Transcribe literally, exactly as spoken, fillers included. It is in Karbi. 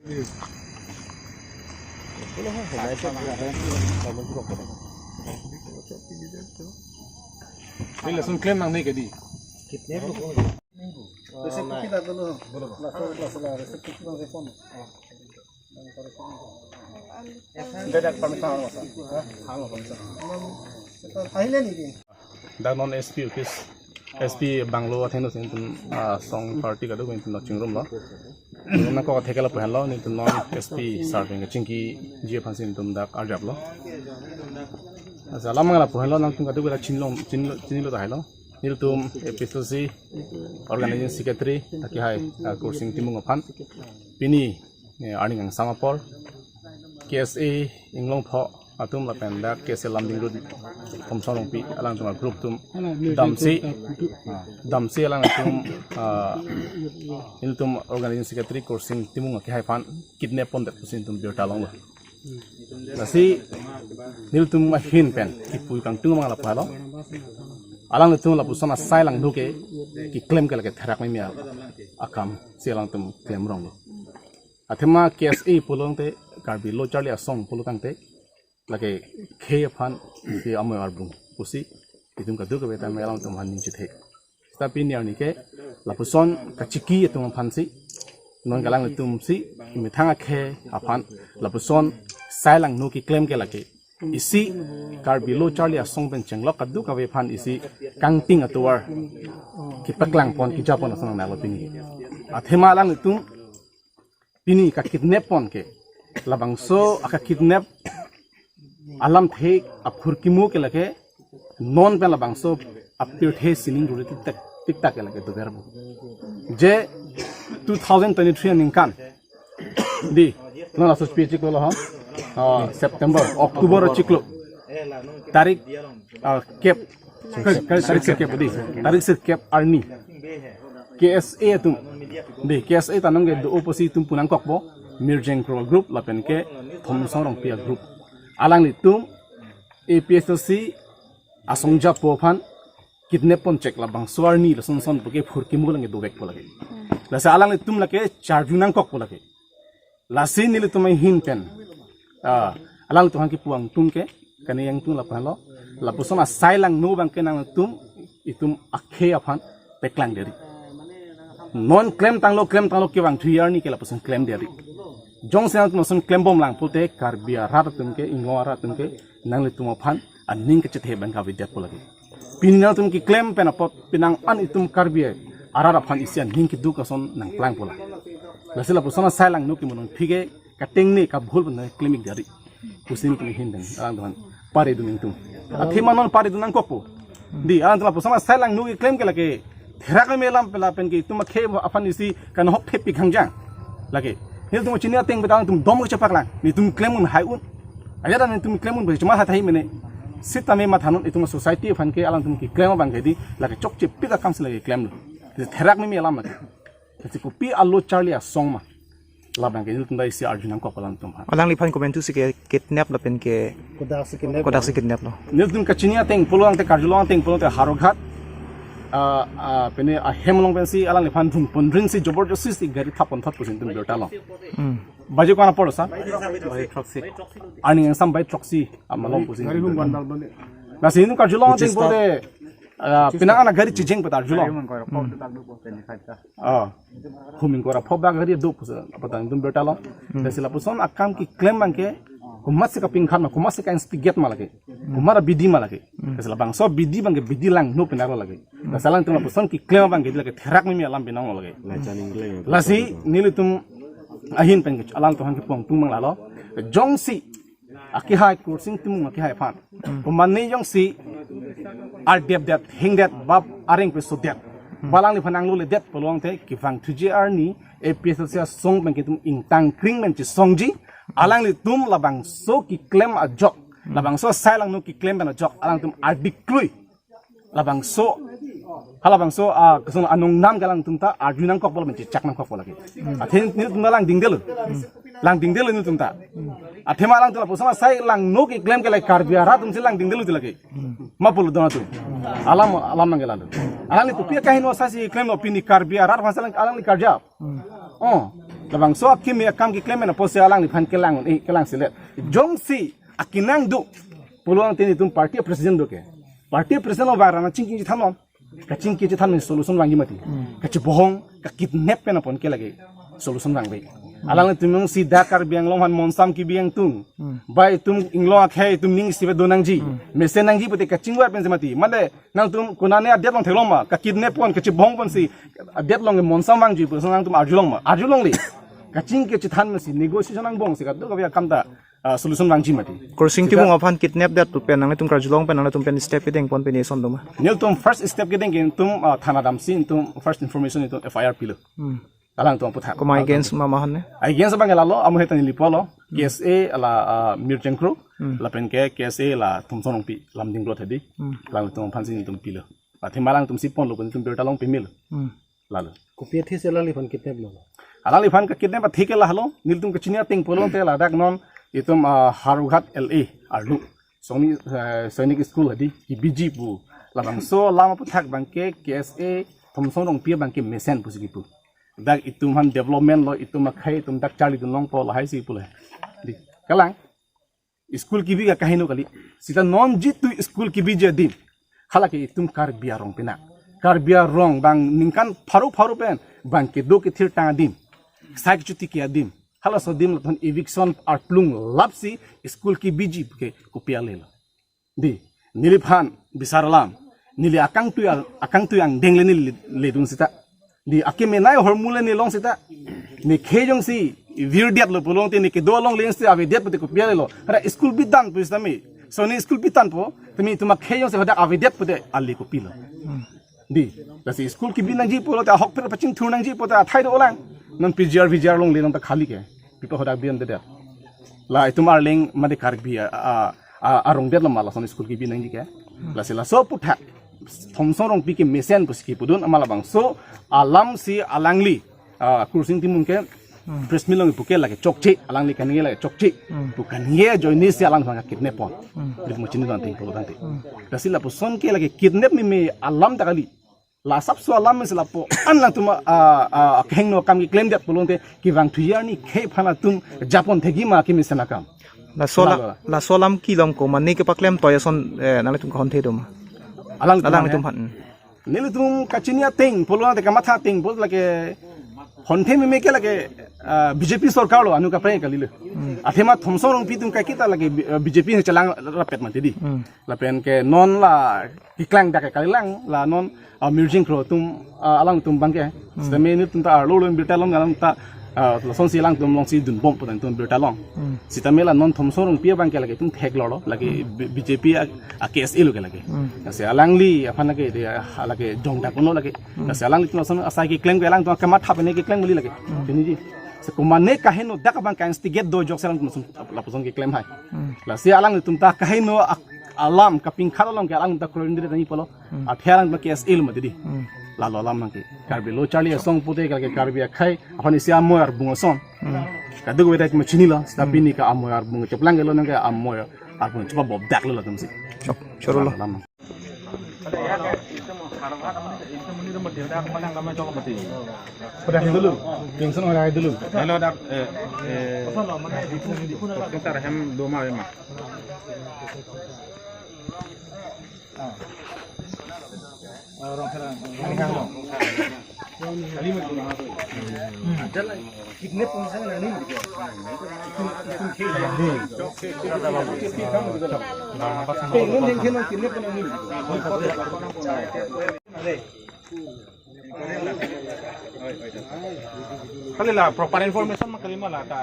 Ini langsung claim nang ni kadi. Resep kopi dak dulu. Langsung, langsung, langsung, resep kopi langsung phone. Dadak permission, Mas. Ha? Hang, permission. Ahile ni di. Dak non S P office, S P bungalow athengno si nelitum, ah, asong party kadokave nelitum chingrum lo. Nangkok atheke lapu henlo, nelitum non S P sir pen kachingkiji aphan si nelitum dak arjap lo. Asa alam abang lapu henlo, nangtum kadokave chinlong, chinlo, chinilo tahai lo. Nelitum A P S C organizing secretary akehai, ah, Kursing Timung aphan. Pini, eh, arni kangsam apor K S A Inglongpho atum lapen dak K S A Lumding Road Thomson Rongpi alangtum a-group atum damsi, damsi alangtum, ah, nelitum organizing secretary Kursing Timung akehai aphan kidnap pondet pusi nelitum birta longlo. Lasi nelitum ahin pen kipu kangtung abang lapu henlo. Alanglitum lapuson asai langno ke keklem ke lake therak meme akam si alangtum klem ronglo. Athema K S A pulo tangte, Karbi Lo Charli Asong pulo tangte, lake khei aphan ke amoi arbung pusi itum kadokave ta me alangtum aphan ning chethe. Seta pini arni ke lapuson kachiki atum aphan si, non ke alanglitum si methang akhei aphan lapuson sai langno keklem ke lake isi Karbi Lo Charli Asong pen chenglok kadokave aphan isi kangting atovar kepaklang pon, kija pon ason nanglo pini. Athema alanglitum pini kakidnap pon ke, labangso akakidnap alamthe aphurkimo ke lake non pen labangso apirthe sining ruri tiktak, tiktak ke lake dover pu. Je two thousand twenty-three aningkan di, non aso pi chiklo lo ha? Ah, September, October chiklo. Tarik, ah, kep, tarik sirkep di, tarik sirkep arni K S A atum, di, K S A ta nangke do-o pusi itum pu nangkokpo, Mirjeng Kro group lapen ke Thomson Rongpi a-group. Alanglitum A P S C asong japo aphan kidnap ponchek labangso arni lason son puke phurkimo lang dovekpo lake. Lasi alanglitum lake charju nangkokpo lake. Lasi nelitum ahin pen, ah, alangtum aphan kipu kangtung ke, kani kangtung lapu henlo, lapuson asai langno abang ke nangtum itum akhei aphan paklang deri. Non klemtanglo, klemtanglo kevang thu arni ke lapuson klem deri. Jongsi nangtum lason klembom lang pulote Karbi arat atum ke, Inglong arat atum ke, nanglitum aphan aning kachethe abang kavedetpo lake. Pini nangtum keklem pen apot penang an itum Karbi arat aphan isi aning keduk ason nangplangpo la. Lasi lapuson asai langno ke monon phike katengne kabhul pen klem ik deri pusi nelitum ahin pen alangtum aphan paridun ingtung. Athema non paridun nangkokpo. Di, alangtum lapuson asai langno keklem ke lake therak meme alam pen lapen ke itum akhei aphan isi kanhok thepik hangjang. Lake, nelitum chini ateng pen alangtum dom kachepaklang, nelitum klem un hai un. Ajat nelitum klem un pen chuma hathai mene. Sitame mathanon itum society aphan ke alangtum keklem abang ke di, lake chokchepik akam si lake klemlo. Di therak meme alam lake. Lasi kopi a-Lo Charli Asong ma, labang ke nelitum ta isi arju nangkok alangtum aphan. Alangliphan komantu si ke kidnap lapen ke kodak si kidnap, kodak si kidnap lo? Nelitum kachini ateng pulo tangte, karjulong ateng pulo tangte Howraghat, ah, ah, pine ahem along pensi alangliphan rung pondrin si joborjosti si gari thap ponthot pusi nelitum birta long. Hmm. Baje ko-an apor sa? Baje throksi. Arni kangsam baje throksi amalom pusi. Gari hum ban bal bale. Lasi nelitum karjulong ateng pulote, ah, penang an gari chijeng pu ta arjulong. Gari hum ingkoi ra phok dak do pu pen ni khaita. Ah. Hum ingkoi ra phok dak gari do pusi apot nelitum birta long. Hmm. Lasi lapuson akam keklem abang ke, komatsi kapingkhat ma, komatsi ka-instigate ma lake, komat abidi ma lake. Hmm. Lasi labangso abidi abang ke abidi langno pen arlo lake. Hmm. Lasi alangtum lapuson keklem abang ke di lake therak meme alam pen nanglo lake. Lasi nelitum ahin pen ke alangtum aphan kipu kangtung abang lalo. Jongsi akehai Kursing Timung akehai aphan, hmm, komane jongsi ardepdet, hingdet, bap areng pesodet, hmm, ba alangliphan nanglole det pulo tangte kevang thuji arni A P S C asong pen ke itum ingtang kring pen chesongji, alanglitum labangso keklem ajok, hmm, labangso asai langno keklem pen ajok alangtum ardik klui labangso, halabangso, ah, kosong anong nam ke alangtum ta arju nangkokpo lapen chechak nangkokpo lake. Athe nelitum ta langdingdetlo. Langdingdetlo nelitum ta. Athema alangtum lapuson asai langno keklem ke lake Karbi arat atum si langdingdetlo ti lake. Ma pulo don atum. Alam, alam nangkelalo. Alangli kopi akaheno asai si klemlo, pini Karbi arat aphan si alang, alangli karjap. Hmm. Oh. Labangso akimi akam keklem pen apotsi alangliphan kelang, eh, kelang silet. Jongsi akinang do pulote nelitum party president do ke, party president lo barang chingki chethan non. Kachingki chethan pen solution vangji mati. Kachebohong, kakidnap pen apon ke lake solution vangve. Alanglitum si dak Karbi Anglong aphan monsam kebi ingtung. Bai itum inglong akhei itum ning isivet do nangji. Mesen nangji pute kachingvai pensi mati. Mane nangtum konane adet along theklong ma, kakidnap pon, kachebohong ponsi adet along monsam vangji pusi nangtum arjulong ma. Arjulongle. Kachingki chethan pensi negotiation angbongsi kadokave akam ta, ah, solution vangji mati. Kursing Sita Timung aphan kidnap det pu pen nanglitum karjulong pen nanglitum pen step kedeng pon pen eson do ma? Nelitum first step kedeng ke nelitum, ah, thana damsi nelitum first information nelitum F I R pilo. Hmm. Alangtum aphuthak. Komat against ma mahon ne? Against abang lalo, amu hetan neli polo. K S A ala, ah, Mirjeng Kro. Hmm. Lapen ke K S A la Thomson Rongpi, Lamding Road hedi. Hmm. Alangtum aphansi nelitum pilo. Athema alangtum si ponlo pen nelitum birta along pemil. Hmm. Lalo. Kopi athesi alangliphan kidnap lo? Alangliphan kakidnap athe ke lahelo, nelitum kachini ateng pulote ladak non itum, ah, Howraghat L A arlo. Soni, eh, Sainik School hedi, kebiji pu. Labangso alam aphuthak abang ke K S A Thomson Rongpi abang ke mesen pusi kipu. Dak itum aphan development lo, itum akhei itum dak charlidun longpo lahai si pule. Di, kalang. School kebi ke kaheno kali. Sita non jitu school kebiji adim, halake itum Karbi arong pina. Karbi arong abang ningkan pharo pharo pen abang kedo kethir tang adim, sai kechuti ke adim, halaso adim latum eviction arplung lapsi school kebiji ke kopi ale lo. Di, neliphan bisar alam, neli akangtui a-, akangtui angdeng le neli ledun sita. Di, akemenei ahormu le nelong sita. Ne khei jongsi virdet lo pulote ne kedo along le si avedet pute kopi ale lo. Hara school bidan pu sitame. Soni school bidan po, tumi itum akhei jongsi hadak avedet pute ale kopilo. Di, lasi school kebi nangji pulote ahokpet pachingthur nangji pute athai do-olang. Non P G R, V G R along le non ta khali ke. Pi pa hadak bidan dedet. La itum arleng mate Karbi a, a, a, arong det lo ma lason school kebi nangji ke. Lasi laso aphuthak Thomson Rongpi ke mesen pusi kipudun amat labangso alam si alangli, ah, Kursing Timung ke press meet along kipu ke lake chokche, alangli kaningje lake chokche. Hmm. Pu kaningje ajoine si alangliphan kakidnap pon. Hmm. Di mo chini don ting pulo tangte. Hmm. Lasi lapuson ke lake kidnap meme alam ta kali. La asapso alam si lapu-an alangtum a, a, a, kehingno akam keklem det pulote kevang thuji arni khei aphan atum japon thekji ma kemesen akam. Laso la, Lalo. Laso alam kelong komat ne kepaklem toya ason, eh, nanglitum kahon the do ma? Alang Alang atum atum aphan. Nelitum kachini ateng pulote kamatha ateng pulo lake honthe meme ke lake, ah, B J P sorkar lo anu kaprek kali lo. Hmm. Athema Thomson Rongpi atum kaiketa lake B-, ah, B J P chelang rapet mati di. Hmm. Lapen ke non la keklang dak ke kalilang la non, ah, Mirjeng Kro atum, ah, alangtum abang ke. Hmm. Sitame nelitum ta arlo lo birta along alang ta, ah, lasonsi alangtum alongsi dunbom pu tangtum birta along. Hmm. Sitame la non Thomson Rongpi abang ke lake itum theklor lo, lake B-, B J P a, a K S A lo ke lake. Hmm. Lasi alangli aphan lake dia, ah, lake jongdak uno lake. Hmm. Lasi alanglitum lason asai keklem ke alangtum kamatha pen keklem kali lake. Hmm. Chiniji. Si komat ne kaheno dak abang ka-instigate do ajok si alangtum lason lapuson keklem hai. Hmm. Lasi alangtum ta kaheno ak-, alam kapingkhat along ke alangtum ta kroindri tani pulo. Hmm. Athe alangtum K S A lo mati di. Hmm. Lalo alam nang ke. Karbi lo charli asong pute ke Karbi akhei aphan isi amoi arbung ason. Hmm. Kadokave ta mo chinilo, tapi Hmm. ne ke amoi arbung cheplang ke lo nang ke amoi arbung chepa bobdak lo latum si. Chok, choro lo. Lalo alam. Pada dulu, pension pada dulu. Hello, dak, eh, eh, pintar hem doma ema. Kali la proper information ma kali ma la ta.